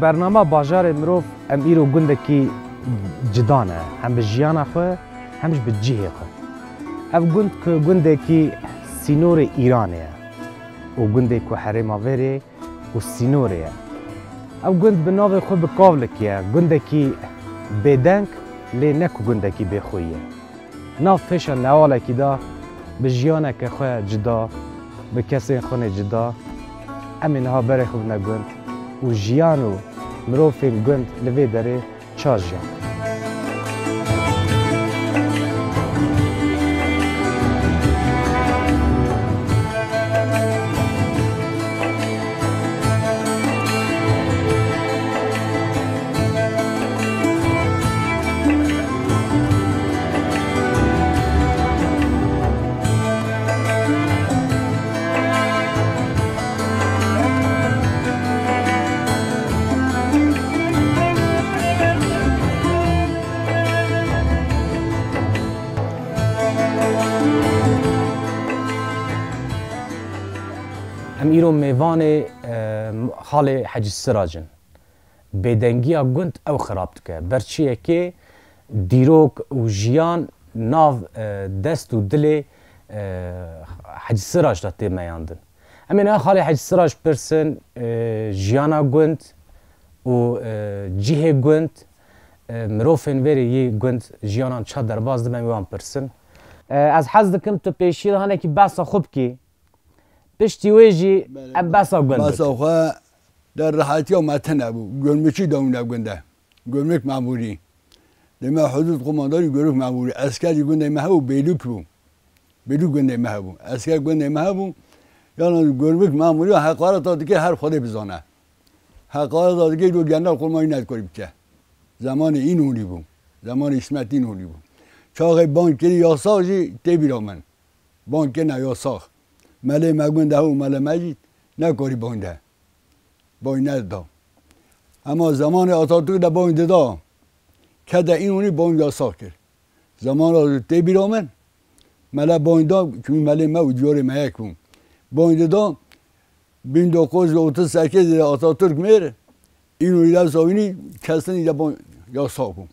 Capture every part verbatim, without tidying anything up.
Bernama bajarê mirov em îro gundekî cida ne, hem bi jiyana xwe, hem jî bi cihê xwe. Ev gund ku gundekî sînorê Îranê ye û gundê ku herêma vêrê û sînorê ye. Ev gund bi navê xwe bi Kavlikê ye, gundekî bêdeng, lê ne ku gundekî bêxweyî ye. Nav pêşa newalekî de bi jiyaneke xwe cida, bi kesên xwe nê cida, em ê niha berê xwe bine gund û jiyan û mirovên gund li vê derê ça jiyan. Em îro mêvanê, e, xalê Hecî Sirac in. Bêdengiya gund ew xirab dike. Ber çiyekê dîrok û jiyan nav, e, dest û dilê, e, Hecî Sirac de tê meyandin. Em ê niha xalê Hecî Sirac pirsin, e, jiyana gund û, e, cihê gund, e, mirovên vêrê yê gund jiyanan ça derbas dibin, em ê wan pirsin. E, ez hez dikim tu pêşî de hinekî behsa xwe bikî. Piştî wê jî Belê. em behsa gund Behsa bikin. xwe de rehetiya me tune bû. Gurmikî dawîne gunde. Gurmik memûrî. Dê me hudud qumandarî Gurmik memûrî. Eskerî gundê me hebû, Bêlûk bû. Bêlûk gundê me hebû. Esker gundê me hebû. Yalnız Gurmik memûrî heqareta dike her Xwedê bizane. Heqareta dike do genel kurmayî nedikor bike. Zemanê Înonî bû. Zemanê Îsmet Înonî bû. Çaxê bang kirî yasax jî tê bîra min. Bang kirine yasax. Melê me gund hebû, mele me jî nekarî bang de. Bang nedida. Ema zemanê Atatürk de bang dida. Kede Înonî bang yasax kir. Zemana tê bîra min. Mele bang da, çûyî melê me û diyarê me yek bû. Bang dida, bin dokuz yüz otuz sekiz de Atatürk mir, Înonî de zawînî, kesin de bang yasax bû.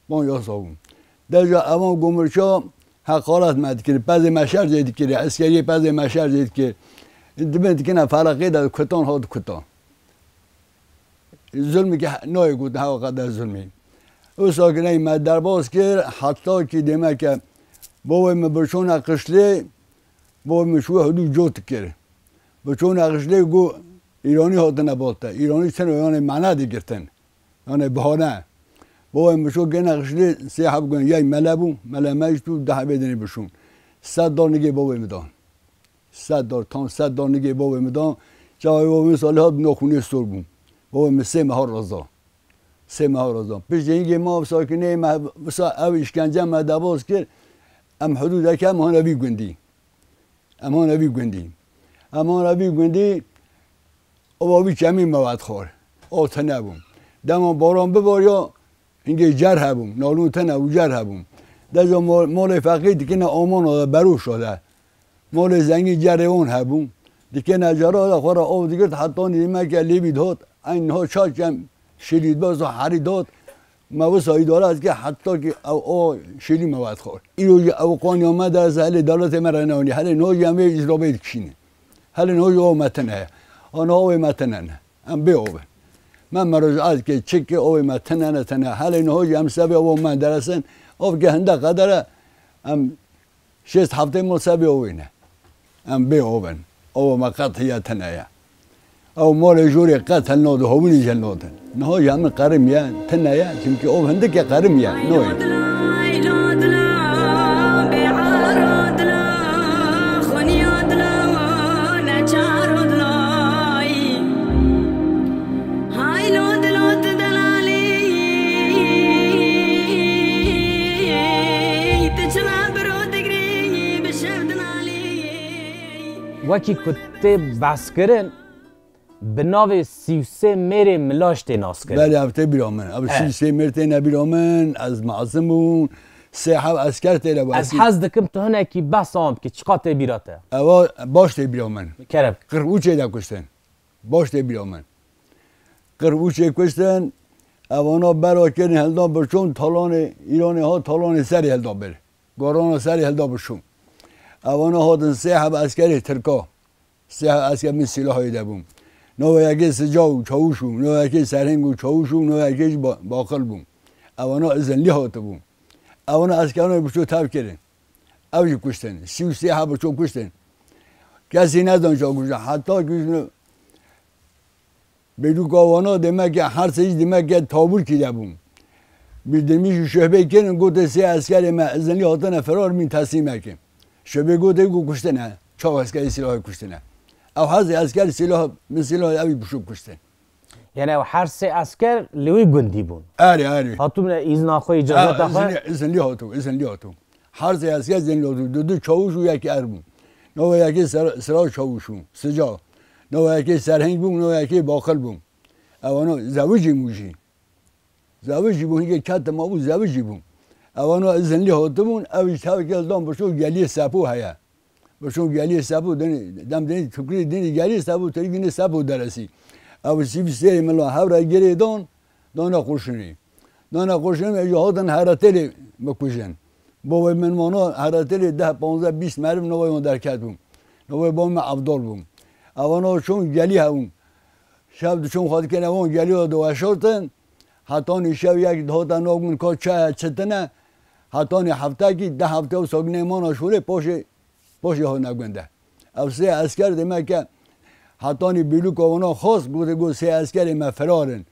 Van yasa bûn. Deja evan gomurça heqaret me dikir, pezê me şer jê dikir, eskeriyê pezê me şer jê dikir. Dibin dikine fereqê de kutan hat kutan. Zulmî ki nayê gotin hewa qeder zulmî. Wisa ki ney me derbas kir, heta ki dême ke bavê min biçûne qişlê, bavê min şû hudû cot kir. Biçûne qişlê got, Îranî hatine balte. Îranî çin o, yanê mane digirtin. Yanê bahane. Bavê min şo gene qişlê sê heb gun yay mele bû, mele me jî tu deh hebê dinê bişûn. Sed dar nigê bavê min dan. Sed dar, tam sed dar nigê bavê min dan. Çawa bavê min salê hat bi naxûnê sor bû. Bavê min sê meha raza. Sê meha raza. Piştî hingê ma sakinê me, wisa ev îşkence me debaz kir. Em hudûdeke em hane vî gundî. Em hane vî gundî. Em hane vî gundî, ova vî çemî me vedixwar. Av tune bû. Dema baran bibariya, hingê cer hebû. Nalûn tune û cer hebû. Deja mo-, molê feqîr dikine amana de, beroşa de. Molê zengîn cerê wan hebû. Dikine cera de xwe re av digirt, heta nîmeke lêvî dihat. Eyn niha çaç em şêlî dibe, wisa herî dihat. Me wisa îdare dike, heta ki ew ava şêlî me vedixwar. Îro jî ew qaniya me de ez helê dewletê me re neanî. Helê niha jî em vê îcrabê dikişînin. Helê niha jî av me tune ye. Ana avê me tune ne. Em bê av in. Me meracaat dike, çi ki avê me tune ne tune. Helê niha jî em sebê ava me deresin. Av ki hinde qedere em Şêst heftê mal sebê avê ne. Em bê av in. Ava me qet hiya tune ye. Ew malê jorê qet helnadin, hawînî jî helnadin. Niha jî hemin qerim ye, tune ye, çimkî av hindike qerim ye, noyê. Hay lo dilo tu delalî, tu çima biro digrî bi şev dinalî. Wekî ku tê behskirin, bi navê sî û sê mêrê Milaş tê naskirin. Belê, ev tê bîra min. Ev He. sî û sê mêr têne bîra min, ez mezin bûm. Sê heb esker tê de Ez wekî. hez dikim tu hinekî behsa wan bikî, çiqa tê bîra te? Ewa baş tê bîra min. Kerem. Qirq û çê de kuştin. Baş tê bîra min. Qirûçê kuştin, evana bera kirin hildan birçûn, talanê Îranê hat talanê serê hilda bir. Gorana serê hilda birçûn. Evana hatin sê heb eskerê Tirka. Sê heb esker min sîlahê de bûn. Navê yekê Sica û çawûş bûn, navê yekê Serheng û çawûş û navê yekê jî ba-, baqil bûn. Evana izinlî hatibûn. Evana eskerana birçû tev kirin. Ew jî kuştin. Sî û sê heb birçû kuştin. Kesî nezan çawa kuştin. Heta kuştin. Bêlûka wana demek e, her sê jî demek e tabûrkî de bûn. Bîrdirmîş û şohbê kirin, gote sê eskerê me izinlî hatine firar, min teslîm eke. Şohbê gote ku kuştine, çawa eskerê sîlahê kuştine. Ew her sê esker sîlah, min sîlah ew jî bişû kuştin. Yani ew her sê esker li wî gundî bûn. Erê, erê. Hatibûne îzna xwe, îcazeta Ha, xwe. Izinlî, izinlî hatibû, izinlî hatibû. Her sê esker zên lozû, du du çawûş û yek er bûn. Nava yekê ser, sira çawûş bûn, Sica. Nava yekê Serheng bûn, nava yekê baqil bûn. Evana zewicî bûn jî. Zewicî bûn, hingê ket ma bû, zewicî bûn. Evana izinlî hatibûn, ew jî tevkê dan birçû geliyê Sepo heye. Birçû geliyê Sepo, dinê, dem dinê, tukrî dinê geliyê Sepo, tirî dinê Sepo deresî. Ew sî û sê mila hevra girê dan, dana qurşinê. Dana qurşinê, ji hatin Heratêlê bikujin. Bavê min wana Heratêlê deh, panzdeh, bîst meriv navê wan derket bûn. Navê bavê min Evdal bûn. Evana çûn gelî hebûn. Şev diçûn xwe dikirine wan gelî de diweşartin. Hetanî şev yek dihata nav gund ka çi heye çi tine. Hetanî heftekî, deh hefte û sakinê mana şûlê paşê Paşê hate gundê. Ev sê esker demek e hetanî bîlûka wana xwest, gote, got, sê eskerê me firar in.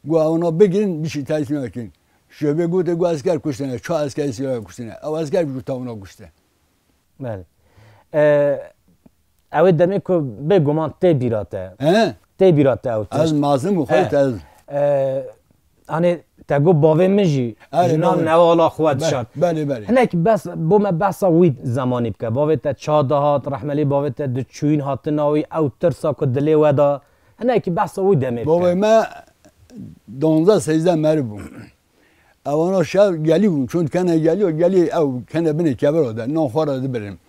Got, ewna bigirin, bişî teslîm bikin. Şohbê gote, got, esker kuştine, çar eskerê sîlahê kuştine. Ew esker jî tewna kuşte. Belê. E, ew ê demê ku bêguman tê bîra te. He? Tê bîra te ew tişt. Ez mezin bû, xwest He. ez. E, Hani te got bavê min jî Erê, ji nav bavê. newala xwe Be-, dişart. belê, belê. Hinek bes, bo me behsa wî zemanî bike. Bavê te ça dihat, rehmelî bavê te diçûyîn hatina wî, ew tirsa ku dilê we da. Hinekî behsa wî demê bike. Bavê me donzdeh sêzdeh meriv bû. Evana şev gelî bûn. Çûn kene gelî, gelî ew kene binê kevira de. Nan xwe re dibirin.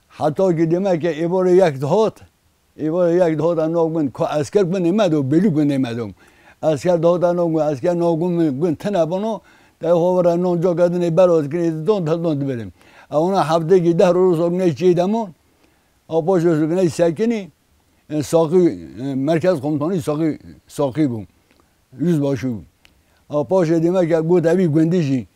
Heta ki demek ke êvarê yek dihat, Êvarê yek dihata nav gund, ka esker gundê me do, bêlû gundê me do. Esker dihata nav gund, esker nav gund min gund tine bano, te xwe vira non coka dinê bero dikinê didon, didon dibirin. Ewna heftekî deh roj sognê çê demon. A paşê sognê sekinî, e, Saqî, e, Merkez Komutanî Saqî, Saqî bû. Yüzbaşı bû. A paşê demek ya got evî gundî jî.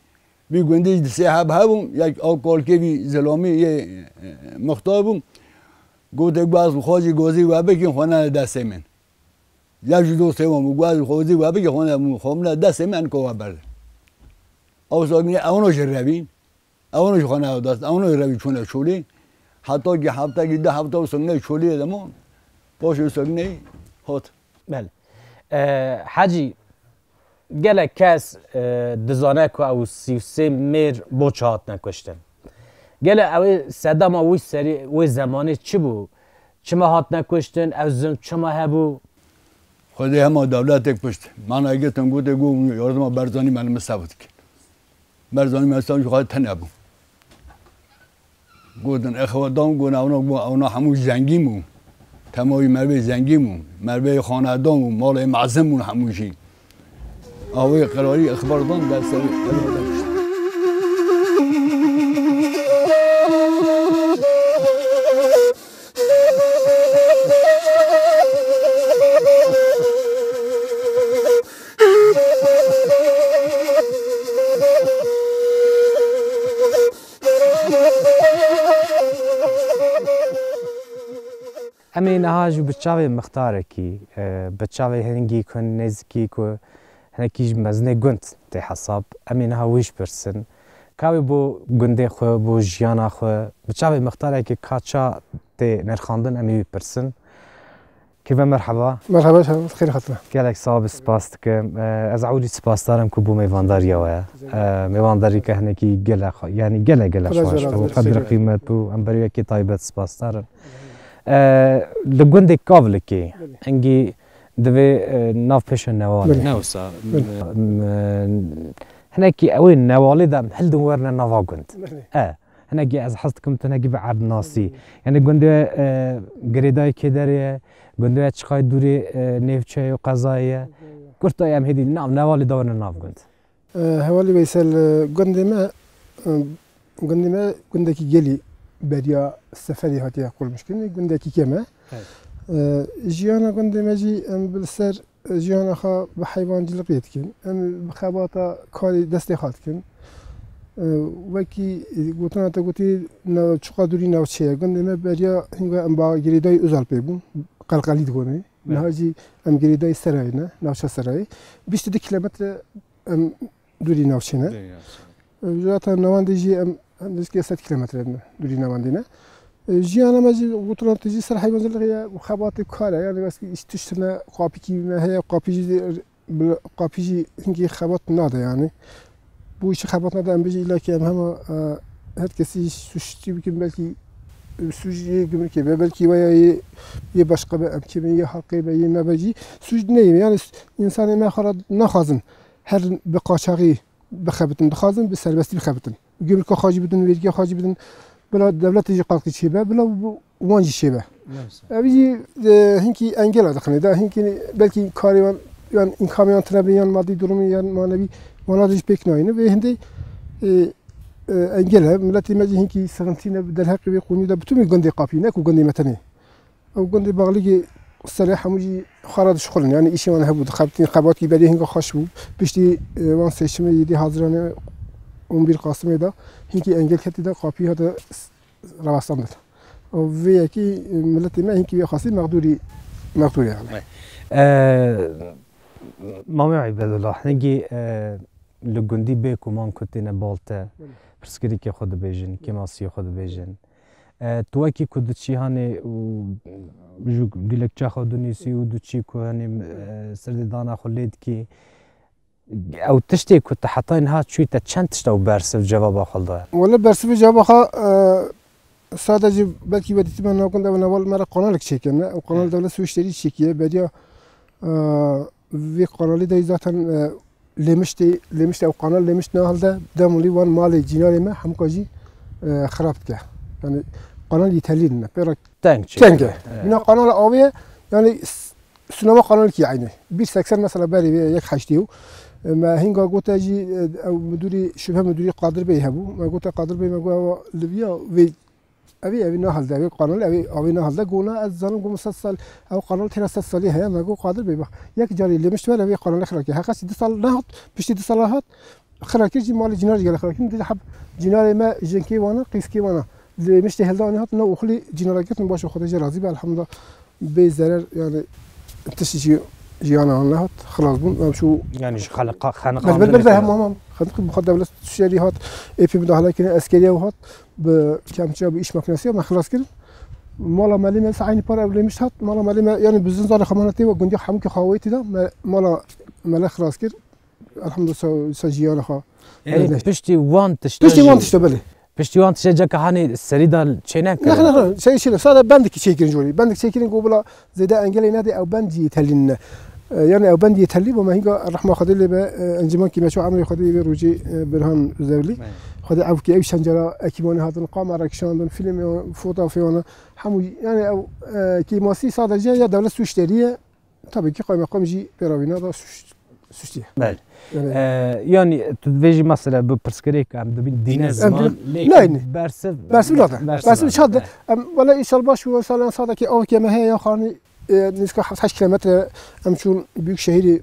Vî gundî jî di sê heb hebûn, yek a kolkê vî zilamî yê, e, muxtar bû. Gote, "Gu ez xwe jî gozî we bikin, xwe nene destê min." Ya jî dostê wan bû, "Gu ez xwe gozî we bikin, xwe nene, xwe nene destê min, ko we berde." Ew sakinê ewno jî revîn. Ewno jî xwe nene dest, ewno jî revî çûne çolê. Heta ki heftekî du hefte ew sakinê çolê de man. Paşê ew sakinê hat. Belê. E, Hecî, gelek kes, e, dizane ku ew sî û sê mêr bo çi hatine kuştin. Gele ew ê sedema wî serî, wê zemanê çi bû? Çima hatine kuştin? Ew zim çima hebû? Xwedê hema dewletê kuşt. Mana girtin gotê, got, "Yardima Berzanî me li min sev dike." Berzanî me sev ji xwe tene bû. Gotin, "Ê xewe dan," got, "Ewna, got, ewna hemû zengîn bûn. Temawî mervê zengîn bûn. Mervê xanedan bûn, malê mezin bûn hemû jî." Awê qirarî ixbar dan, destê wî, ew da kuşt. Em ê niha jî bi çavê mixtarekî, e, bi çavê hingî ku nêzikî ku hinekî ji mezinê gund tê hesab, em ê niha wî jî pirsin. Ka wî bo gundê xwe, bo jiyana xwe, bi çavê mixtarekî ka ça tê nirxandin, em ê wî pirsin. Kêve merheba. Merheba, xêr hatina. Gelek sax be, spas dikim. E, ez ewilî spasdar im ku bo mêvandariya we. E, mêvandarîka hinekî gelek xwe, yanî gelek, gelek Xwedê xweş razî bû. Qedir qîmet bû. Em ber wê yekê taybet spasdar in. E, li gundê Kavlikê, Belê. hingî divê, e, nav pêşe Newalê. Belê. Ne wisa. Belê. M-, hinekî ew ê Newalê de em hildin werne nava gund. Belê. E, Hinekî ez hez dikim tu hinekî bi erdnasî. Yani gundê we, e, girêdayê kê derê ye, gundê we çiqay dûrê, e, nêvçeyê û qezayê ye. Kurtayê em hêdî nav nevalê dawine nav gund. E, Hevalî Veysel, e, gundê me, e, gundê me gundekî gelî beriya seferê hatiye qurmîşkirin, gundekî kêm e. Evet. E, jiyana gundê me jî em bi li ser jiyana xwe bi heywancîlikê dikin. Em bi xebata karê destê xwe dikin. E, wekî gotina te gotî, na-, çiqa dûrî navçe ye. Gundê me beriya hinga em ba girêdayî Uzal pê bûn. Qelqelî digotin. Evet. Niha jî em girêdayî Serayê ne, navça Serayê. Bîst û du kilometre em dûrî navçê ne. Dûrî navçê ne. E, zaten navendê jî em, em nêzîkî sed kilometre ne, dûrî navendê ne. E, jiyana me jî gotina te jî ser heywancîlikê ye, xebatê kar e. Yani wekî îş tiştine, qapîkî me heye, qapî jî, bila qapî jî hinkî xebat nade yani. Bu işi xebat nade, em bêjî îlla ki em hema, e, her kesî suçî bikin, belkî, e, suç yê gümrükê be, belkî veya yê, yê başka be, em kimin yê halkê be, yê me be jî suç neyê. Yani s-, insanê me xwe re naxwazin her bi qaçaxî bixebitin, dixwazin bi serbestî bixebitin. Gümrüka xwe jî bidin, vergiya xwe jî bidin. Bila dewletê jî katkî çêbe, bila wan jî çêbe. Neyse. Ev jî, e, hinkî engela dixine de, hinkî belkî karê wan, yan îmkanê wan tune be, yan madî durumê, yan manevî, wana de jî pêk nayîne. Vê hindê, e, e, engel e. Miletê me jî hinkî sixintî ne, bi derheqê vê qûnî de bi tûmî gundê qapî, ne ku gundê me tenê. Ew gundê Baxlîgê serê hemû jî xwe re dişuxulin. Yani îşê wan hebû, dixebitin, xebatkî berê hinga xweş bû. Piştî, e, wan seçimê yedî Haziranê û bir Qasimê de hinkî engel ketî de qapî hate s-, rawestandin. Û vê yekî, e, miletê me hinkî vê xwestî mexdûrî, mexdûrî yani. E, Mamê Îbedullah, hingî, e, li gundî bê ku man ku têne bal te, belê, pirsgirêkê xwe dibêjin, kêmasiyê xwe dibêjin. E, tu wekî ku diçî hanê û ji dilekça xwe dinûsî û diçî ku hanê, e, serdê dana xwe lê dikî, ew tiştê ku tu heta niha çûyî te çend tişta û bersiv cevaba xwe daye? Wele bersivê cevaba xwe, e, sadece belkî we dîtî me nagund ew newal me re kanalek çêkirine. Ew kanal, evet, dewlet Swîşterî çêkiye. Beriya, e, vê kanalê de zaten, e, Lêmiştê, Lêmiştê ew qanal Lêmişt ne hilde, demolî wan malê cînarê me hemûka jî, e, xirab dike. Yani qanal yî telî ne, pêra teng çê, teng e. Evet. Bîna qanala avê ye, yani s-, sunama qanalekî eynî. Bir seksen mesela berê vê yek heştê û, e, me hinga gote jî, e, ew müdürî, şube müdürî Qadir Bey hebû. Me gote Qadir Bey, me got ewa li viya vê Evî, evî nahilde, evî qanûn, evî avî nahilde. Gona ez zanim, goma sed sal, ev qanûn têra sed salî heye. Me got, Qadir Bey, bak, yek carî Lêmişt were, evî qanûn xirakî. Heqa sî du sal nehat, piştî du sala hat, xirakî jî malê cînar jî gele xirakî. Dî heb cînarê me, jinkê wana, qîskê wana. Lêmiştê hilda anî hat, ne oxilî cînara girtin, baş o Xwedê jê razî be, elhamdulillah. Bê zerer, yani, tiştî jî jiyana wan nehat, xilas bûn. Em şu yani ji xeniqa-, xeniqan bel, bel, bel, bel, hemam, hemam. Xeniq bi xwe dewlet Şerî hat, êpî müdahale kirin, eskeriye hat, bi kemçiya, bi iş makinesiya me xilas kirin. Mala melî me, eynî par ev Lêmişt hat, mala melî me, yani, bi zinzarê xwe mane tê ve gundiya hemûkê xwe awêtî de, me, mala mele xilas kir. Elhamdülillah, sa, sa jiyana xwe. Yani, evet, piştî wan tişta piştî wan jî tişta, belê. Piştî wan tişta ceka hanê serî de çê nekirin? Nex, nex, nex, serî çê ne. Sade bendekî çêkirin jorî. Bendek çêkirin ku bila zêde engelê nedê, ew bend yê telî ne. E, yani ew bend yê telî, bo me hinga rehma Xwedê lê be, e, encimankî me çû emrê Xwedê vê rojê, e, Birhan Zewlî. Evet. Xwedê ew ki ew çend cara ekîmanê hatin, kamera kişandin, fîlmê, fotafê wana, hemû, yani ew, e, kêmasî sadece ya dewlet suçderî ye. Tabii ki kaymakam jî pêravîna da suç, suçlî ye. Belê. Yani, e, yani tu dibêjî mesela bi pirsgirêk em dibîn dîne, dîne ziman, ziman, lê nayne. Bersiv, bersiv nade. Bersiv nade. Bersiv çad de. Evet. Em, wele îsal baş û salan sadekî avkê me heye ya xanî, e, nîska heft heşt kilometre em çûn büyük şehîrî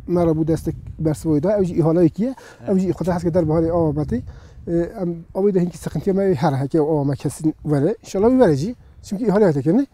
me re bû destek bersivoyê da. Ew jî îhaleyekî ye. Evet. Ew jî xwedê heskê derbiharê awa betê. E, em, awê de hinkî sıkıntıya me her heke awa me kesin were. İnşallah wî were jî. Çünkü îhale hete kene.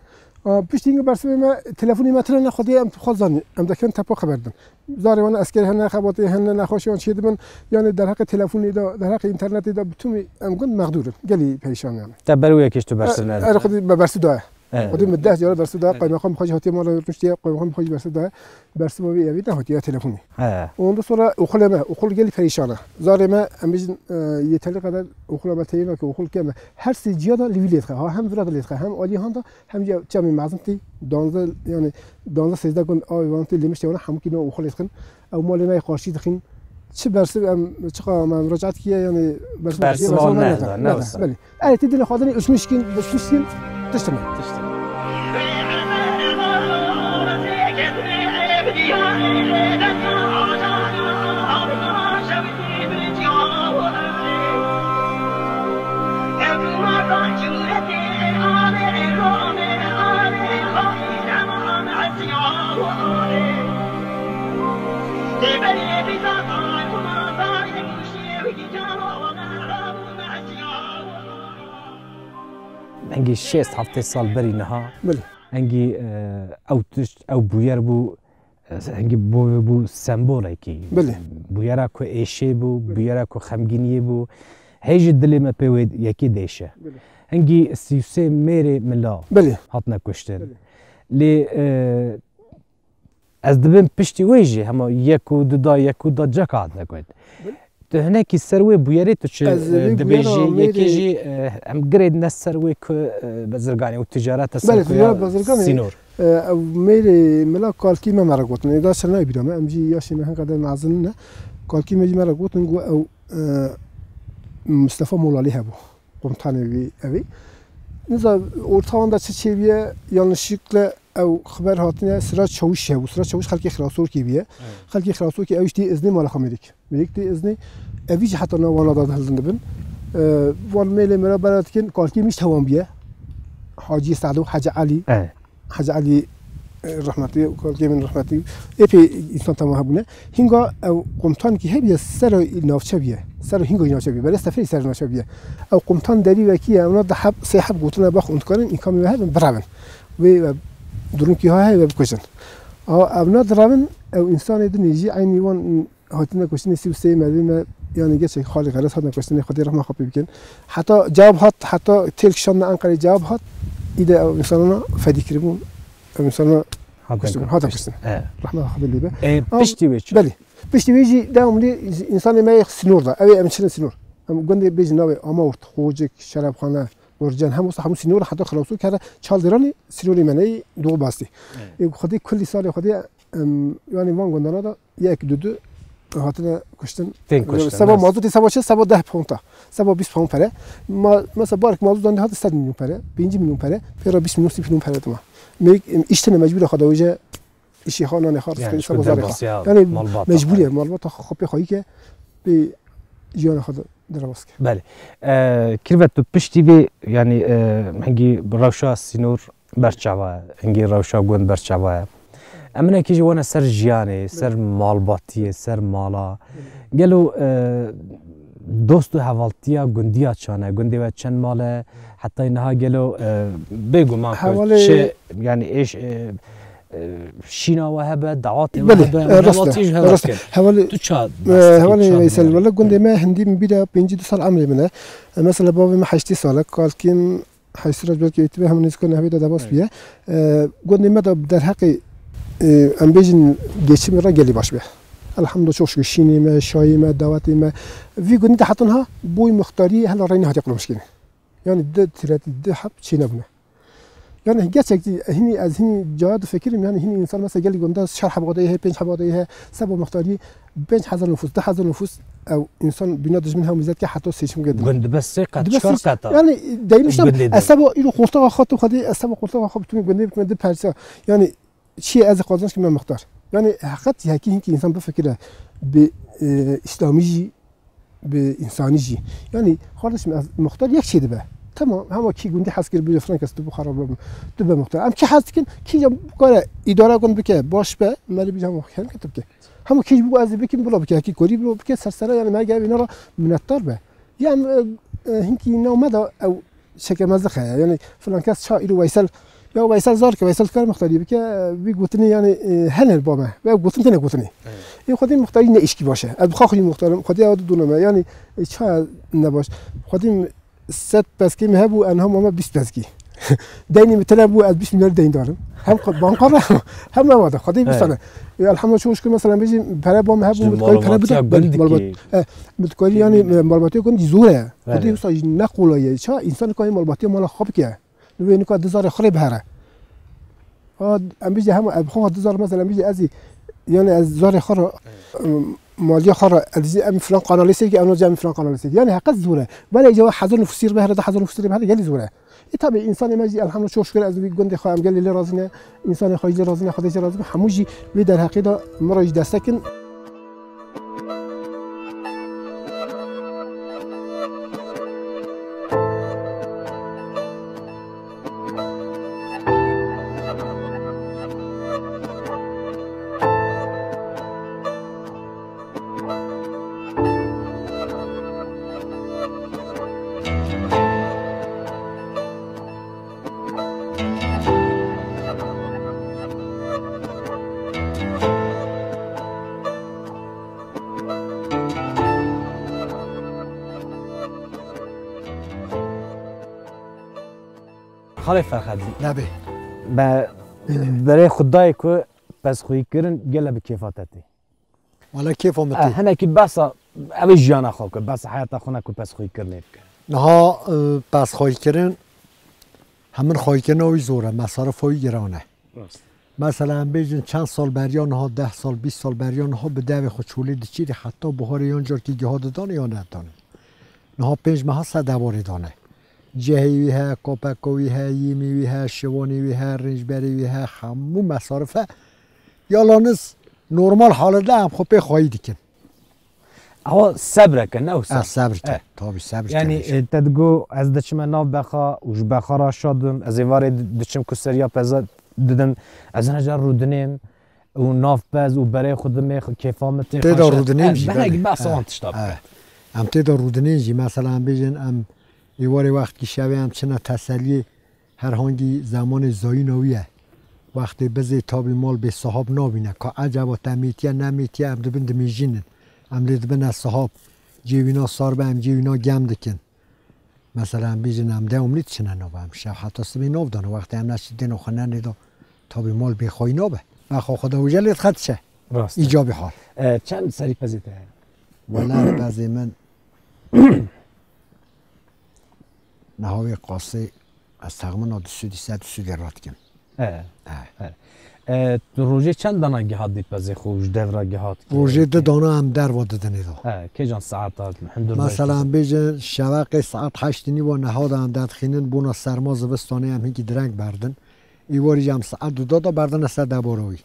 A, piştî hingî bersivê me, telefonê me tine ne xwedê em xwe zanî. Em dekin tepo xeber din. Zarê wan esker hene, xebatê hene, nexweşiyan çê dibin. Yani derheqê telefonê de, derheqê internetê de, bi tûmî em gund mexdûr in. Gelî perîşan yani. Te ber wê yekê ji tu bersiv, e, nede? Er xwedê me bersiv daye. Evet. Xwedê min deh cara bersiv daye. Evet. Kaymakam xwe jî hatiye mala rûniştiye, kaymakam xwe jî bersiv daye. Bersivê wê evî nehatiye telefonê. He. Ondan sonra oxulê me, oxul gelî perîşan e. Zarê me, em bêjin, e, yeterli kadar oxula me teyîna ke oxul keme. Her sê ciya da li vî lê dixe. Ha, hem vira da lê dixe, hem alî han da, hem jî çemê mezin tê, danzdeh, yani, danzdeh sêzdeh gund avê wan tê, Lêmiştê wana hemûkî ne oxul lê dixin. Ew malê me yê qarşî dixin. Çi bersiv em, çiqa me muracaat kiye, yanî bersiv Bersiv neda, ne, neda, ne, ne, ne. Belê. Erê, tê dilê xwe dinê, uçmuşkin, uçmuşkin, tiştine. Tiştine. Hingî şêst heftê sal berî niha, Belê. hingî, e, ew tişt, ew bûyer bû, e, hingî bû, bû sembolekî. Belê. Bûyera ku êşê bû, Belê. bûyera ku xemgîniyê bû. Hê jî dilê me pê wê yekê dêşe. Belê. Hingî sî û sê mêrê mila Belê. hatine kuştin. Belê. Lê, e, Ez dibêm piştî wê jî hema yek û du da, yek û da ceka hatine kuştin. Belê. Tu hinekî ser wê bûyerê tu çi, Ez e, vê dibêjî, bûyera yekê mêrê jî, e, em girêdine ser wê ku, e, bezirganê û ticarete ser Belê, xuya tijara bezirganê, sînor. e, ew mêrê mila kalkî me, me re gotin. Êda şir nayê bîra me, em jî yaşê me hin qeder mezin ne. Kalkî me jî me re gotin, got ew, e, Mistefa Molalî hebû. Komutanê wî ev ê. Niza orta wan de çi çêbûye, yanlışlıkla ew xeber hatine, Sirac Çawuş hebû. Sirac Çawuş xelkê Xirasorkê bûye. Evet. Xelkê Xirasorkê ew jî tê iznê mala xwe mêrik. Mêrik tê iznê. Evî jî heta nav wana de hildin dibin. E, wan mêlê me re bera dikin, kalkê min jî hewan bûye. Hacî Sado, Hacî Elî. Evet. Hacî Elî, e, rehmetî, kalkê min rehmetî, êpê însan tema hebûne. Hinga ew komutanekî hebûye, sero navçe bûye. Sero hinga navçe bûye. Belê seferî ser navçe bûye. Ew komutan derî vekiye, ewna di heb, sê heb gotine, bax, hûn dikarin, îmkanê we hebin, birevin. Wê, e, durumkî ha heye, we bikujin. A, ewna direvin, ew însanê dinê jî eynî wan Hatine kuştinê sî û sê merdê me, yanî geçek xalê xeres hatine kuştinê, Xwedê rehma xwe pê bikin. Heta cewab hat, heta têl kişandine Enqerê cewab hat, îde ew însanana fedî kiribûn, ew însanana Hatine kuştin, kuştin. hatine kuştin. E. Rehma Xwedê lê be. E, Am, piştî wê çi? Belê. Piştî wê jî dewam lê însanê me yê sînor da. Ew ê em çinin sînor. Em gundê bêjin navê Amawrt, Xocik, Şerefxane, Urcen, hemû hemû sînor heta Xilawsû kere çal dêranê sînorê me neyê doğu bastî. Evet. E, Xwedê kulî salê Xwedê, em, yanî van gundana da yek, du, du hatine kuştin. Tên kuştin, Seba rast. mazotê seba çi? Seba deh ponta. Seba bîst pound pere. Ma, mesela barek mazot dandî hate sed milyon pere, pêncî milyon pere, pê re bîst milyon, sî milyon pere dima. Me, em, îştine mecbûre xwe dewêje, îşê xwe, nanê xwe, Yani, rizqê ji seba zarê xwe. derbasiya Yani, malbata mecbûrî xwe. ye, malbata xwe, xwe pê xweyî ke, pê jiyana xwe de, derbas ke. Belê. E, Kirve, tu piştî vê, yani, e, hingî rewşa sînor berçava ye, hingî rewşa gund berçava ye. Em hinekî jî wane ser jiyanê, ser malbatiyê, ser mala. Gelo, e, dost û hevaltiya gundiya çane? Gundê we çend mal e? Hetayê niha gelo, e, bêguman ku Hevalê çi, yani êş, e, e, şîna we hebe, dawatê we Belê, hebe, e, rast e, hevaltiyê ji heval rast e. dikin. Hevalê, Tu ça e, dest dikî, hevalê ça Veysel, dinêrî? wele gundê me hindî min bîra pêncî du sal emrê min e. E, mesela bavê min heştê sal e, kalkê min Heysî re belkî êtî be, hemin nêzîka nehvê de debas Evet. bûye. E, gundê me de derheqê, e, em bêjin geçimê re gelî baş be. Elhamdulillah, çok şükür, şînê me, şayê me, dawetê me. Vî gundî de heta niha boy muxtarî hela rey nehatiye qurmuşkîne. Yani di tiretî, di heb çê nebûne. Yani gerçek jî, hinî ez hinî caya difikirim, yani hinî însan mesela gelî gunda şer heba de heye, pênc heba de heye, seba muxtarî, pênc hezar nufus, du hezar nufus, ew însan bîna dijmin hemû zêde dike heta seçim gedirin. Gund dibe sê qet, Dibe çar sê-, qeta. Yani, deymiş tam, Gundê de. ez seba îro xortaxa xwe tu xwedî, ez seba xortaxa xwe bitûnî gundê bitûnî di perça. Yani, çi ez qazanç ki me muxtar. Yani, heqet yekî hinkî însan bifikire bi, e, îslamî jî, bi însanî jî. Yani, kardeşim, ez muxtar yek çê dibe. Tamam, hema kî gundî hez kir, bûye filan kes, tu bi xerab bibin, tu be muxtar. Em kî hez dikin, kî ya bikare îdara gund bike, baş be, merî bî hema xeyrî tu bike. Hema kî ji bo ez ê bikim, bila bike, kî korî bila bike, ser sere, yani, me gel vîna re minnetdar be. Ya em, e, e, hinkî nav me de ew çekemezlik heye. Yani, filan kes ça îro Veysel, ya Veysel zar ke, Veysel kar muxtarî bike, vî gotinê, yani, e, hene ba me. Ve gotin têne gotinê. Evet. Ê xwedî muxtarî ne îşkî baş e. Ez bi xwe xwedî muxtar im, xwedî ew didûne me. Yani, e, ça ne baş. Xwedî sed peskê min hebû, enha mame bîst peskî. Deynê min tine bû, ez bîst milyar deyn darim. Hem qe-, banka re, hem ewa de. Xwedê Evet. bîst tane. E, elhamdülillah, çok şükür, mesela, bêjî, pere ba min hebû, Ji min dikarî pere malbatiya bide. gund Malbat-, dikî. e, min dikarî, yani, Gundê e, malbatiya gund zor e. Xwedê Evet. wisa jî ne qolay e. Ça, însan nikare malbatiya mala xwe bike. Li wê nika di zarê xwe rê bihere. Ha, em bêjî hema ev xwe di zar, mesela, em bêjî ez ê, yani, ez zarê xwe re, Evet. em, maliya xwe re, ez dizî em filan kanalê sêr kî, em nace em filan kanalê sêr kî. Yani heqet zor e. Belê îca hezar nufusî re be here, du hezar nufusî re be here, gelî zor e. E, tabii, insanê me jî elhamdülillah, çok şükür, ez wî gundê xwe, em gelî lê razî ne, insanê xwe jî lê razî ne, Xwedê jî razî be, hemû jî wê derheqê de min re jî destek in. Xalê Ferhedî. Nebê. Me berê xwe dayê ku pesxweyîkirin gele bi kêfa te tê. Wala kêfa min tê. Eh, hinekî behsa ew ê jiyana xwe bike, behsa heyata xwe ne ku pesxweyîkirinê bike. Niha, e, pesxweyîkirin, hemin xweyîkirina wî zor e, mesarifa wî giran e. Rast. Mesela em bêjin çend sal beriya niha, deh sal, bîst sal beriya niha bi devê xwe çolê diçîrî heta buharê yan carkî giha didanê yan nedanê. Niha pênc meha se dewarê dane. Cihê wî heye, kapeka wî heye, yîmî wî heye, şivanî wî heye, rêncberê wî heye, hemû mesarif e. Yalaniz normal halê de em xwe pê xweyî dikin. Ewa sebreke, ne wisa? Ez sebr kem, Eh. Tabii sebr Yani, kem. e, te digo, ez diçime nav bexa û ji bexa re şad im. Ez êvarê di-, diçim ku seriya peza didim. Ez hene car rûdinêm û nav pez û berê xwe dimê, kêfa min tê, Tê de xweş e. rûdinêm Eh, jî, belê. Belê, behsa Eh, wan tişta eh. bike. Em tê de rûdinên jî, mesela em bêjin, em êvarê wextkî şevê em çine teseliyê, her hangî zemanê zayîna wî ye. Wextê bizê tabî mal bê sahab nabîne. Ka eceba te mîtiye, nemîtiye, em dibin dimîjînin. Em lê dibine sahab. Cê wîna sar be, em cê wîna gem dikin. Mesela em bêjin, em dewmlî diçine nav, em şev heta sibê nav dane. Wextê em neçin têno xwe nenê de, tabî mal bê xweyî nabe. Bexa xwe de wije lê dixe diçe. Rast e. Îcabî hal. E, çend serî pezê te heye? Wela pezê min niha wê qasê ez texmina du sed, sed û sed radikim. E, E. e. E, tu rojê çend dana gihat dî pezê xwe û ji dev re gihat ki? Rojê du dana em derva didinê de. E, kêcan saeta hundir Mesela em bêjin şeveqê saet heşt nîva niha de em derdixînin bona serma zivistanê em hinkî direng berdin. Îwarî jî em saet du da de berdine ser debara wî.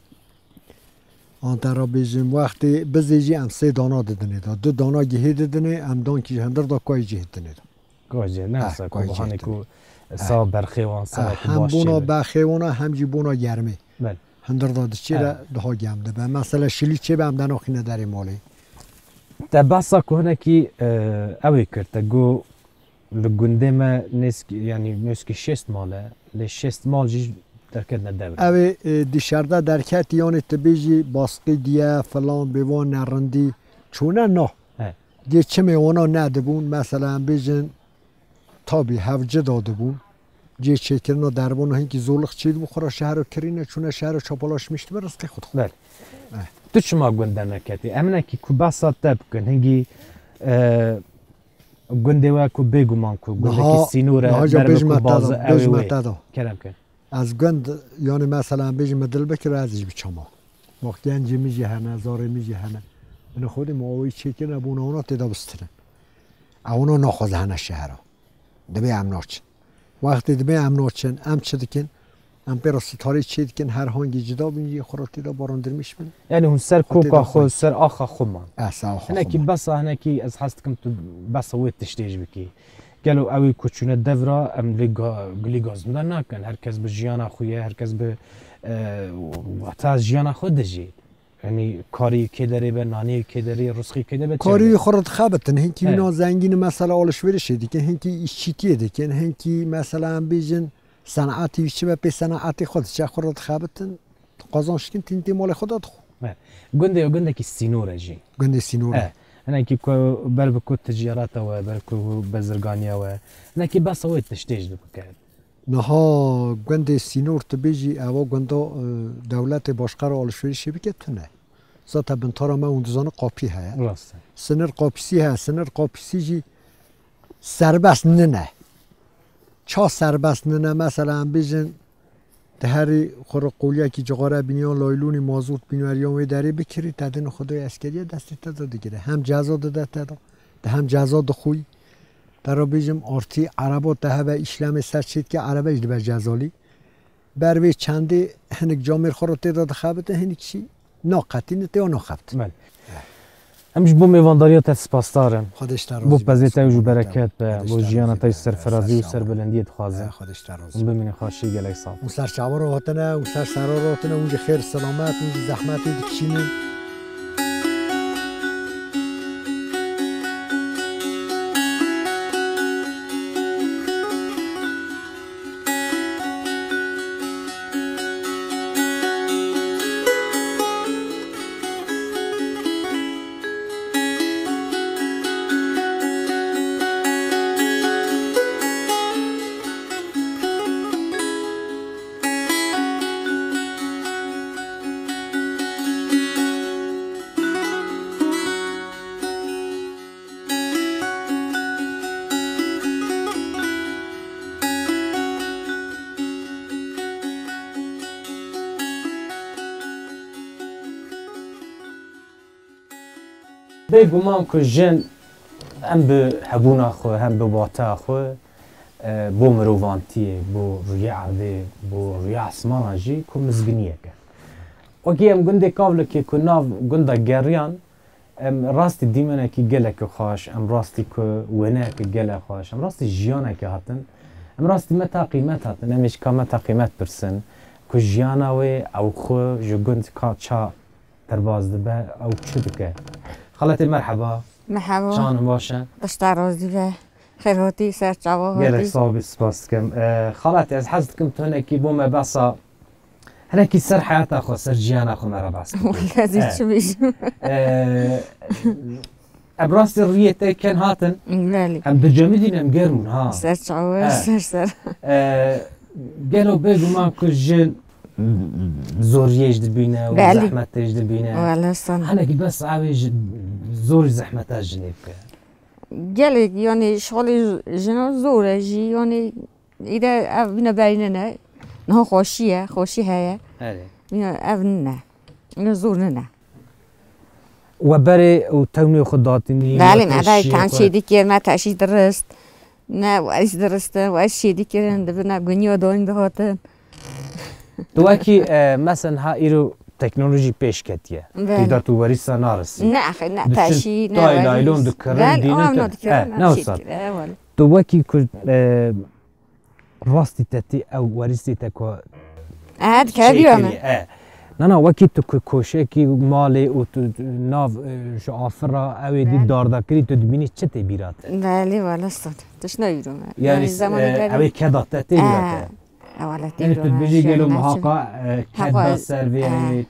An te re bêjim, wextê bizê jî em sê dana didinê de. Du dana gihê didinê, em dankî ji hundir da kayê cihê dinê de. Kayê cihê, ne Eh, wisa ku kayê buhanê cihê ku dinê. sa Eh. berxê wan, Eh, sene ku hem baş bona çêbe. berxê wana, hem jî bona germê. Bel. Hundir da diçê Eh. re daha germ dibe. Mesela şilî çêbe em de naxîne derê malê. Te behsa ku hinekî, e, ew ê kir, te got, Li gundê me nêzkî, yanî nêzkî şêst mal e, lê şêst mal jî derketine dev re. Ew ê, e, dişerde derketî, yanî tu bêjî basqî diye, filan, bêvan nerindî, çûne na. He. Dê çimê wana nedibûn, mesela em bêjin tabî hevci dadibûn. Cê çêkirina derbana hinkî zorlix çêdibû, xwe re şehra kirîne, çûne şehra çapalaşmiş dibe, rizqê xwe dixwe. Belê. Eh. Tu çima gund de neketî? Em hinekî ku behsa te bikin, hingî, e, Gundê we ku bêguman ku gundekî Niha, sînor e, niha ja ber bi bêjme ku te bazı da, ew ê bêjme wê. te da. Kerem ke. Ez gund, yani mesela em bêjin me dil bikir ez jî biçama. Bak gencê min jî hene, zarê min jî hene. Min xwedî ma awî çêkirine bona wana tê de bistinin. Ew wana naxwaze hene şehra. Dibê em naçin. Wextê dibê em naçin, em çi dikin? Em pê re sitarê çê dikin, her hangî cida bin, yê xwe re tê de barandirmiş bin. Yani hûn ser Xwe tê koka de xwe, xwe. ser axa xwe man. Eh, ser axa xwe Hinekî man. besa, hinekî ez hez dikim tu besa wê tiştê jî bikî. Gelo ew ê ku çûne dev ra, em lê ga-, gilî gazinde nakin. Her kes bi jiyana xwe ye, her kes bi, e, wata jiyana xwe dijî. Yanî karî kê derê be, nanî kê derê, rizqî kê derê, Karî çêbe. xwe re dixebitin, hinkî Evet. wîna zengîn mesela alişverişê dikin, hinkî îşçîtiyê dikin, hinkî mesela em bêjin senatî wî çi be pê senatê xwe diçe, xwe re dixebitin, qazanç dikin, tîntê malê xwe de dixwe. Evet. Gundê ew gundekî sînor e jî. Gundê sînor e. Evet. Hinekî ku ber bi ku ticareta we, ber ku bezirganiya we, hinekî besa wê tiştê jî bike. Niha gundê sînor tu bêjî, ewa gunda, e, dewletê başqe re alişverişê bike tune. Zaten bintara me hûn dizanin qapî heye. Rast e. Sinir qapîsî heye, sinir qapîsî jî serbest nine. Ça serbest nine? Mesela em bêjin Te herî xwe re qoliyekî cixare bîniyan laylûnî mazot bînweriyan wê derê bikirî, te din Xwedayê eskeriye destê te de digire. Hem ceza dide te de, te hem ceza dixwî. Te re bêjim, artî ereba te hebe îşlemê ser çêdike, erebe jî dibe cezalî. Ber vê çendê hinek camêr xwe re tê de dixebite, hinek jî naqetîne, tê naqebite. Belê. Em ji bo mêvandariya te spasdar in. Xwedê ji te razî be. Bo pezê te û ji bereket be, bo jiyana te serfirazî û serbilendiyê dixwazin. Xwedê ji te razî be. Hûn bimînin xweşî, gelek sax. Hûn ser çava re hatine, hûn ser sera re hatine, hûn jî xêr selamet, hûn jî zehmetê dikişînin. Bêguman ku jin em bi hebûna xwe, hem bi wateya xwe, e, bo mirovantiyê, bo rûyê erdê, bo rûyê esmana jî ku mizginiyek e. Wekî em gundê Kavlikê ku nav gunda geriyan, em rastî dîmenekî gelekî xweş, em rastî ku wêneyekî gelek xweş, em rastî jiyanekî hatin, em rastî me ta qîmet hatin, em ê ji ka me ta qîmet pirsin, ku jiyana wê ew xwe ji gund ka ça derbas dibe, ew çi dike? Xaletê merheba. Merheba. Çawan in, baş e? Baş te razî be. Xêr hatî, ser çava hatî. Gelek sax bî, spas dikim. E, xaletê, ez hez dikim tu hinekî bo me behsa Hinekî ser heyata xwe, ser jiyana xwe me re behs bike. Wele ez ê çi bêjim? E, em rastî rûyê te ken hatin. Belê. Em dicemidîn, em germ bûn ha. Ser çawa, ser ser. E, gelo bêguman ku jin zoriyê jî dibîne û zehmetê jî dibîne. Wele san. Hinekî bes ew ê ji zor zehmeta jinê bike. Gelek, yanî, şixulê jina zor e jî, yanî, îde ev bîne berîne ne. Niha xweşî ye, xweşî heye. Erê. Bîne ev nine. Îne zor nine. We berê û tewnê xwe datînî, Belê, me berê tewn çê dikir, me teşî dirist. Ne, werîs diristin, werîs çê dikirin, dibine guniya doyn dihatin. Tu wekî, e, mesen ha îro teknolojî pêş ketiye. Belê. Tu da tu werîsa narisî. Ne, axir, ne, teşî, ne, tayê naylon dikirin, dînin tu. Belê, ne wisa. E, wele. Tu wekî ku, e, rastî te tê ew werîsê te ku E, dikeve bîra me. E. Na, na, wekî tu ku koşekî malê û tu, tu nav, e, ji afira ew ê dî darda kirî, tu dibînî çi tê bîra te? Belê, wele sed. Tişt ne bîra me. Yanî, yanî, e, zemanê berê ew ê keda te tê bîra te? E, wele tê bîra me. Yanî tu dibêjî gelo mihaqa, e, ked da ser vê ew ê.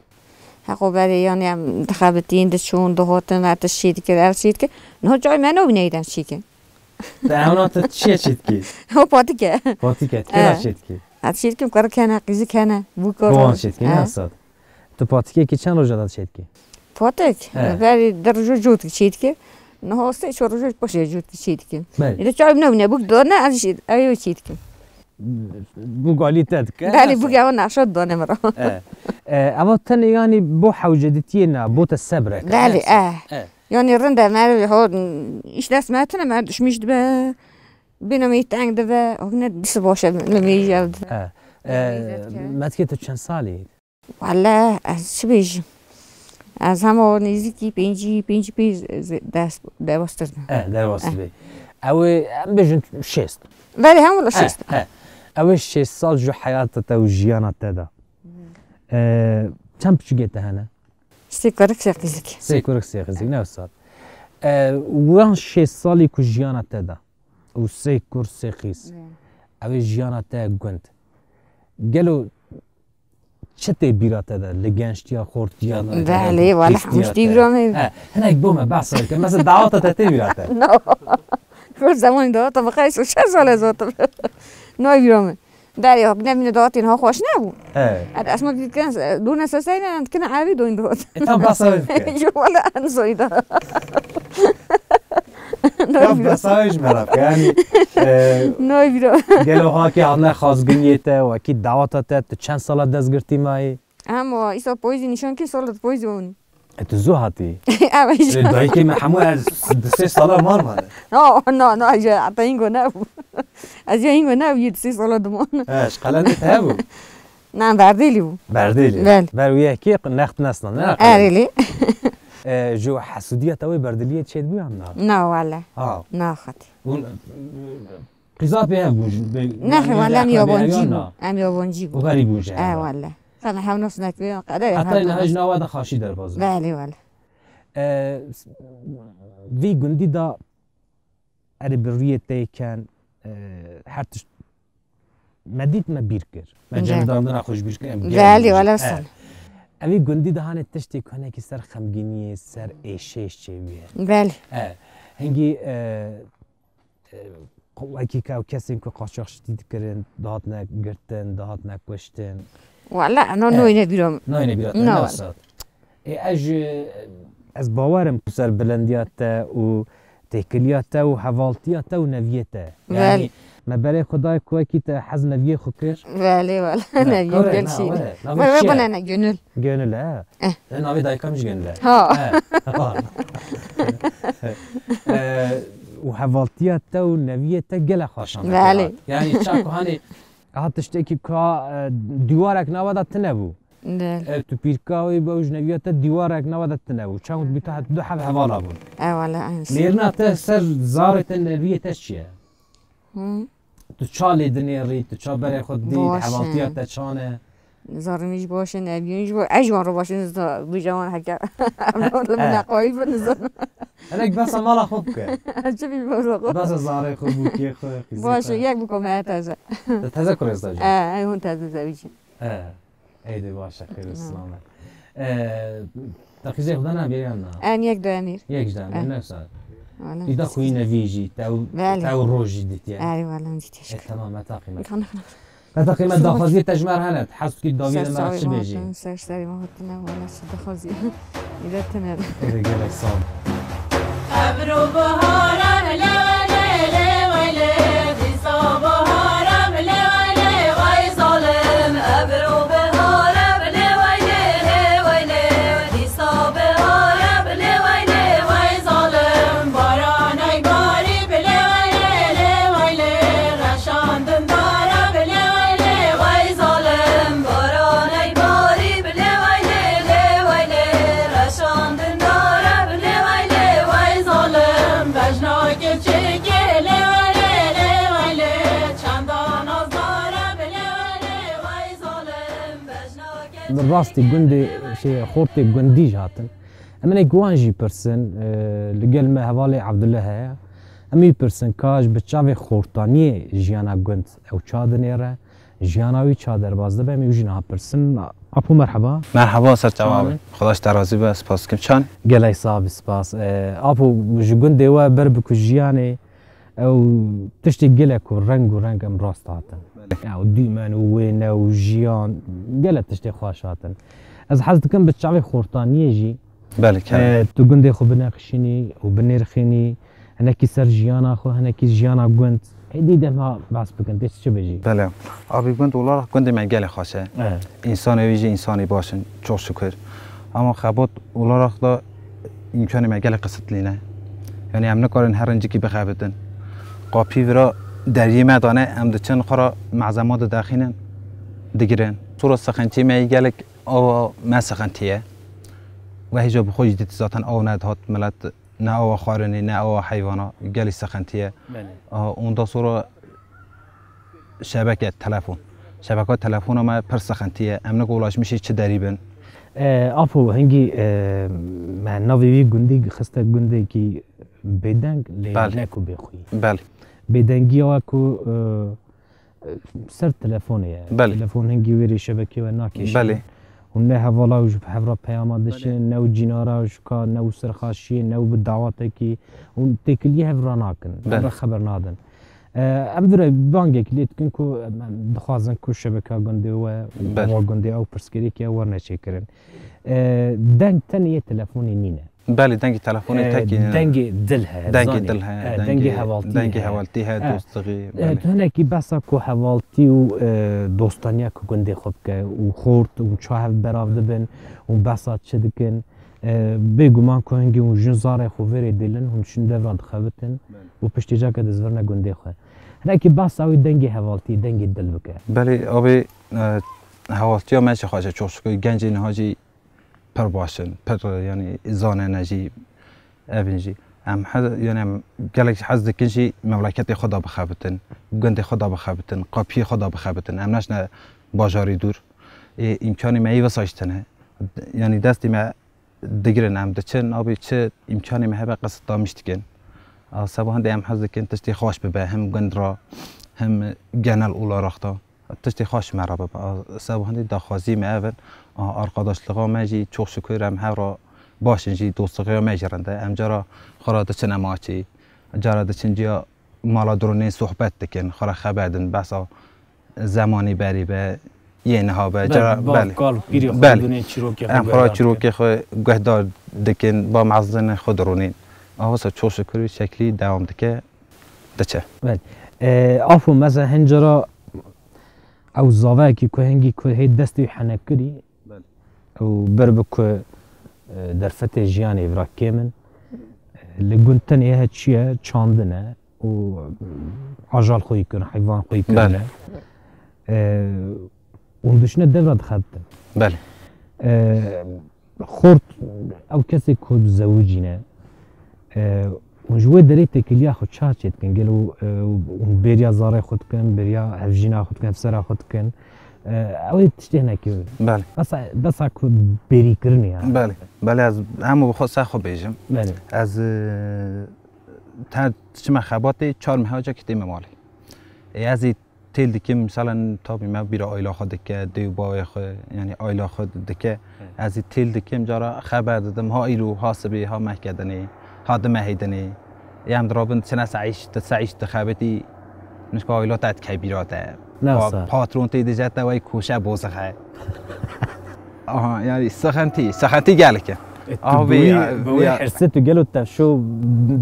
Heqo berê, yanî em dixebitîn, diçûn, dihotin, me tişt çê dikir, ev çê dikir. Niha cayê me nabîne êdem çê kin. Te hewna te çiye çêdikî? O patik e. Patik e. Kera çêdikî? Ha, çêdikim, kirik hene, qîzik hene, bûka. Bo wan çêdikî, ne sed. Tu patikekî çend roja da çêdikî? Patik? He. Berî di roja cotki çêdikî. Niha sê çar roja paşê cotki çêdikî. Belê. Îde çay ne ne, bûk dane, ez jî, eyo çêdikim. Bûk alî te dike. Belê, bûk ewa nexşa dane min ra. E, e, eva tenê yanî bo hewceditiyê ne, bo te sebrek. Belê, e. E. Yanî rind e, me ho, îş dest me tune, me duşmîş dibe, bîna me teng dibe, o ne disi baş e, me me jî ev dibe. He. E, Metkê, tu çend salî? Wele, ez çi bêjim? Ez hema nêzîkî pêncî, pêncî pênc dest, derbas kirdim. E, derbas dibê. Ew ê, em bêjin şêst. Belê, hem wele şêst. He. Ew ê şêst sal ji heyata te û jiyana te de. E, çend piçûkê te hene? Sê kurik, sê qîzik. Sê kurik, sê qîzik, ne wisa. E, wan şêst salî ku jiyana te da û sê kur, sê qîz. Ew ê jiyana te gund. Gelo çi tê bîra te de? Li gençtiya, xortiya, Belê, wele hemû tişt tê bîra me. He, hinek bo me behsa bike. Mesela dawata te tê bîra te? No. Kur zemanî dawata bi qeys û şeş sal ez hatim. Nayê bîra me. Derê hok nemîne dawatên ha xweş nebû. He. Ed esma dîtkin, dûne seseyne, dikine evî doyn dot. E, tam basa wê bike. Ji wala en soyda. Ev besa wê ji me re bike. Yanî, e, Nayê bîra. Gelo hakê hatine xazgiriyê te, wekî dawata te, tu çend sala destgirtî mayî? Ama îsa payîzê nîşan kê, sala di payîzê anî. E, tu zû hatî. Ev Lê dayikê me hemû her s-, di sê sala mal mane. No, no, no, ez heta hîngo nebû. Ez ya hîngo nebû, yê di sê sala diman. He, ji qelendê te hebû? Na, Berdêlî bû. Berdêlî. Bel. Ber wî yekê next nesna, ne? Erêlî. E, ji hesûdiya te wê berdêliyê çêdibû yan na? Na, wele. Ha. Na, xetî. Hûn, qîza pê hebû ji, be-, Nexê, yanî wele em rehberî yabancî yan bû. na? Em yabancî Û bû. xerîb bû ji E, hev. wele. Xana hevnos nekbê, qede Heta niha ji nava de xaşî derbas bû. Belê, wele. E, s-, vî gundî da erê bi rûyê te yê ken, e, her tişt me dît, me bîr kir. Me Belê. cemidandina xwe ji bîr kir, em gel Belê, bijî. wele E, sen. Evî gundî de hanê tiştê ku hinekî ser xemgîniyê, ser êşêş çêbûye. Belê. E, hingî, e, e, wekî ka-, kesên ku qaçaxçitî dikirin, dihatine girtin, dihatine kuştin. Wele, no, E. noyne bîra. Nayne bîra te, No. ne wisa. E, ez ji, ez bawerim ku serbilendiya te û têkiliya te û hevaltiya te û neviyê te. Belê. Yanî me berê xwe dayê ku wekî te hez neviyê xwe kir. Belê, wele. Ne, Ne, kore, gel na, şey. wele. Na, Wele, çi ye? bana ne, gönül. Gönül, he. Eh. E, navê dayika min jî Gönül e. Ha. He, ha. E, û hevaltiya te û neviyê te gelek xweşan. Belê. Yanî çaku hanê, ha tiştekî ka, e, dîwarek nava da tine bû. Belê. Ev tu pîrka wê be û ji neviya te dîwarek nava de tine bû. Çend bî te du heb hevala bûn. E, wele, aynı şey. Nêrina te ser zarê te neviyê te çi ye? Hı. Tu ça lê dinêrî, tu ça berê xwe didî, Baş e. Hevaltiya te çan e? Zarê min jî baş e, neviyê min jî baş e. Ez ji wan re baş e, nizda bû ji wan heke. Min Eh. neqayî bin nizda. Hinek behsa mala xwe bike. Çi bî baş e? Behsa zarê xwe bûkê xwe, qîzê Baş e, xwe. Yek bû ku me teze. Te teze kurê zda jî? E, hûn teze zewicî. Eh. Ey de baş e, xêr û Hı. silamet. Eh, te qîzê xwe dana bêriyan na? Em yek de emîr. Yek ji de Eh. ne wisa. Wala. Dîda xwî nevî jî, tew, Belê. tew roj jî ditiye. Erê, wala, em jî teşkil. E, tamam, me taqî me. Kana, kana. Me taqî me daxwaziyê te ji me re hene. Hez dikî dawî de me re çi bêjî? Ser serê me hatine, wala, çi daxwazî. Îre tine. Ê de gelek sağ ol. Ebro bihara bile wele lê weylê, dîsa bihara bile weylê, wey zalim. Ebro bihara bile weylê lê weylê, dîsa bihara bile weylê, wey zalim. Baranay barî bile weylê lê weylê, reşan dindara bile weylê, wey zalim. Baranay barî bile weylê lê weylê, reşan dindara bile weylê, wey zalim. Bejna keçikê lê weylê lê weylê, çanda nazdara bile weylê, wey zalim. Bejna Li rastî gundê, şey, xortê gundî jî hatin. Em hinek wan jî pirsin, e, li gel me hevalê Abdullah heye. Em wî pirsin ka ji bi çavê xortaniyê jiyana gund ew ça dinêre, jiyana wî ça derbas dibe, em wî jî niha pirsin. Apo merheba. Merhaba, ser çawa Çawa be? be? Xweda ji te razî be, spas dikim. Çan? Gelek sax bî, spas. E, Apo, ji gundê we ber bi ku jiyanê, ew tiştê gelek ku reng û reng em rast hatin. Ew dîmen û wêne û jiyan, gelek tiştê xweş hatin. Ez hez dikim bi çavê xortaniyê jî, Belê, kerem. e, tu gundê xwe binexşînî û binirxînî, hinekî ser jiyana xwe, hinekî jiyana gund. Êdî dema behs bikin, tê çi bêjî? Belê. Abi, gund olarak gundê me gelek xweş e. Evet. Însanê wî jî însanê baş in, çok şükür. Ama xebat olarak da îmkanê me gelek qisitlî ne. Yani em nikarin her incikî bixebitin. Qapî vira deriyê me dane, em diçin xwe ra malzema didexînin, digirin. Sura sixintiyê me yê gelek awa me sixintiye. Ve hêja bi xwe jî dît zaten aw nedihat milet, ne awa xwarinê, ne awa heyvana, gelî sixintiye. Belê. Aha, ondan sonra şebeke, telefon. Şebeke telefona me pir sixintiye. Em nik ulaşmişî çi derî bin. E, Apo, hingî, e, me navê wî gundî xiste gundekî bêdeng, lê Belê. ne ku bêxwî. Belê. Bêdengiya we ku, e, ser telefonê ye. Belê. Telefon hingî wêrê şebekê we nakêşin. Belê. Hûn ne hevala û ji bi hev re peyama dişin, ne û cînara û jika, ne û sirxaşiyê, ne û bi dawatekî. Hûn têkiliyê hev re nakin. Hev Belê. re xeber nadin. E, em vire bangekî lê dikin ku em, em dixwazin ku şebeka gundê we û Belê. ava gundê ew pirsgirêkê werne çêkirin. E, deng tenê yê telefonê nîne. Belê, dengê telefonê E, tekî. Dengê dil heye, Dengê zanî. dil heye, E, dengê, dengê hevaltî dengê heye. hevaltî heye, E, dostluğu, e, belê. Tu hinekî behsa ku hevaltî û, e, dostaniya ku gundê xwe bike û xort û çawa hev berav dibin û behsa çi dikin. E, bêguman ku hingî hûn jin zarê xwe vêrê dêlin, hûn şin devra dixebitin Belê. û piştî cake dizvirne gundê xwe. Hinekî behsa wî dengê hevaltî, dengê dil bike. Belê, abê, e, hevaltiya me jî xweş e, çok şükür. Gencê niha jî pir baş in, pir, yanî, zanene jî, evin jî. Em hez, yanî, em gelek jî hez dikin jî memleketê xwe de bixebitin, gundê xwe de bixebitin, qapiyê xwe de bixebitin. Em neşne bajarî dûr. Ê, îmkanê me yê visa jî tune. Yanî, destê me digirin, em diçin, abî çi îmkanê me hebe qisitdamiş dikin. A, seba hindê em hez dikin tiştê xweş bibe, hem gund ra, hem genel olarak da. Tiştê xweş me re bibe. A, seba hindê daxwazî me ev in. A, arkadaşlığa me jî çok şükür em hev re baş in jî, dostluğa me jî rind e. Em cara xwe re diçin emaçî, cara diçin ciya mala dronên sohbet dikin, xwe re xeber din, behsa zemanî berî be, yê niha be, Belê, cara, bav, belê. kal, pîrê xwe Belê. dibînin, çîrokê xwe Em xwe re guhdar dikin. çîrokê xwe guhdar dikin, ba mezinê xwe dironîn. A, wisa çok şükür wî şeklî dewam dike, diçe. Belê. E, Apo, mesela hin cara ew zavayekî ku hingî ku hê destê wî henek kirî Belê. û ber bi ku, e, derfetê jiyanê vira kêm in. E, li gund tenê he çi ye? Çandin e û ajal xwe yî kirin, heyvan xwe yî Belê. kirine. E, hûn dişine devra dixebitin. Belê. E, Xort ew kesê ku dizewicîne, e, hûn ji wê derê têkiliya xwe çawa çêdikin? Gelo, e, hûn bêriya zarê xwe dikin, bêriya hevjîna xwe dikin, hevsera xwe dikin? E, ew ê tiştê hinekî Belê. besa, besa ku bêrîkirinê ya. Belê. Belê, ez hemû bi xwe ser xwe bêjim. Belê. Ez, e, te çime xebatê çar meha cekî tême malê. Ê, ez ê têl dikim, misalen, tabî me bîra aîla xwe dike, dê û bavê xwe, yanî aîla xwe dike. Hı. Ez ê têl dikim, cara xeber didim, ha îro, ha sibê, ha mehke dinê, ha di mehê dinê. Ê em dirabin, diçine seîş, di seîş dixebitî, nişka aîla te dike bîra te. Ne Pa-, wisa? Patron tê dije te wey koşe bozixe. Aha, yanî sıkıntı, sıkıntı gelek e. E, tu Abi, bi wî, ya, bi wî ya. hirsê tu gelo tevşo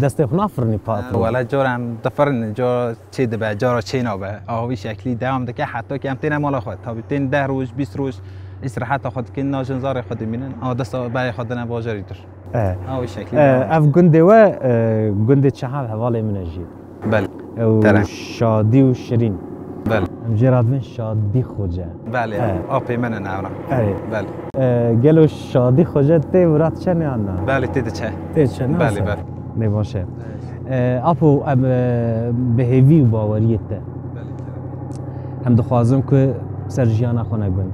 destê xwe nafirinî patron? Wele cara em difirin, cara çê dibe, cara çê nabe. Aha, wî şeklî devam dike, heta ki em têne mala xwe. Tabî tên deh roj, bîst roj, îstiraheta xwe dikin, najin zarê xwe dimînin. Ama desta berê xwe dine bajarî dir. E. Ha, wî şeklî E, devam. Ev gundê we, e, gundê çehan hevalê min e jî. Belê. Ew Tere. Şadî û Şirîn. Belê. Em jê re dibin Şadî Xoce. Belê, He. apê min in ewna. Erê. Belê. E, gelo Şadî Xoce tê wira diçe ne yan na? Belê, tê diçe. Tê diçe, ne Belê, wisa? belê. Lê baş e. Evet. E, Apo, em, e, bi hêvî û baweriyê te. Belê, Tere. Em dixwazin ku ser jiyana xwe ne gund.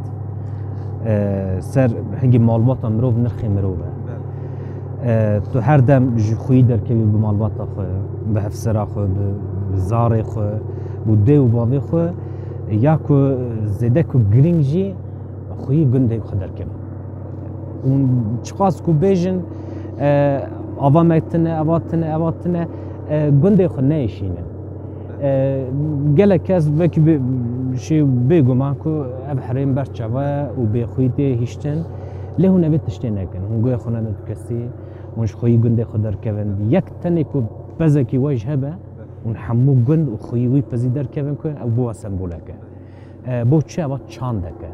E, ser hingî malbata mirov nirxê mirov e. Belê. E, tu her dem ji xweyî derkevî bi malbata xwe, bi hevsera xwe, bi, bi zarê xwe, bi dê û bavê xwe, ya ku zêde ku girîng jî xweyî gundê xwe derkevin. Û çiqas ku bêjin, e, ava me tune, ava tune, ava tune, e, gundê xwe neêşînin. E, gelek kes belkî bê-, şey, bêguman ku ev herêm berçava ye û bêxwî tê hiştin. Lê hûn evê tiştê nekin. Hûn guhê xwe nedin tu kesî, hûn ji xweyî gundê xwe derkevin. Yek tenê ku pezekî we ji hebe, hûn hemû gund û xweyî wî pezî derkevin ku ew bo we sembolek e. E, bo çi eva çandek e?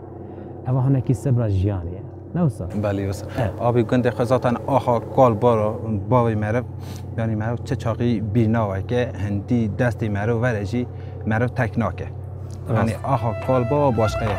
Eva hinekî sebra jiyanê ye. Ne wisa? Belê, wisa. Evet. Abi gundê xwe zaten axa kal bara, bavê meriv, yanî meriv çi çaxî bîr nawe ke hindî destê meriv were jî meriv tek nake. Rast. Yanî axa kal bava başqe ye.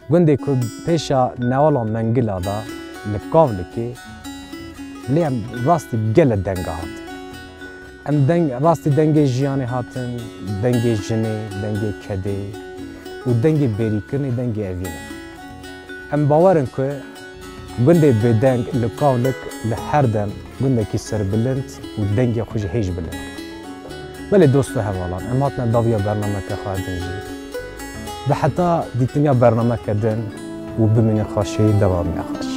Gundê ku pêşa newala Mengila de li Kavlikê, lê em rastî gele denga hatin. Em deng, rastî dengê jiyanê hatin, dengê jinê, dengê kedê û dengê bêrîkirinê, dengê evînê. Em bawer in ku gundê bêdeng li Kavlik li her dem gundekî serbilind û dengê xwe jî hêj bilind. Belê dost û hevalan, em hatine dawiya bernameke xwe din jî. Bi heta dîtiniya bernameke din û bimînin xweşî, dewamiya xweş.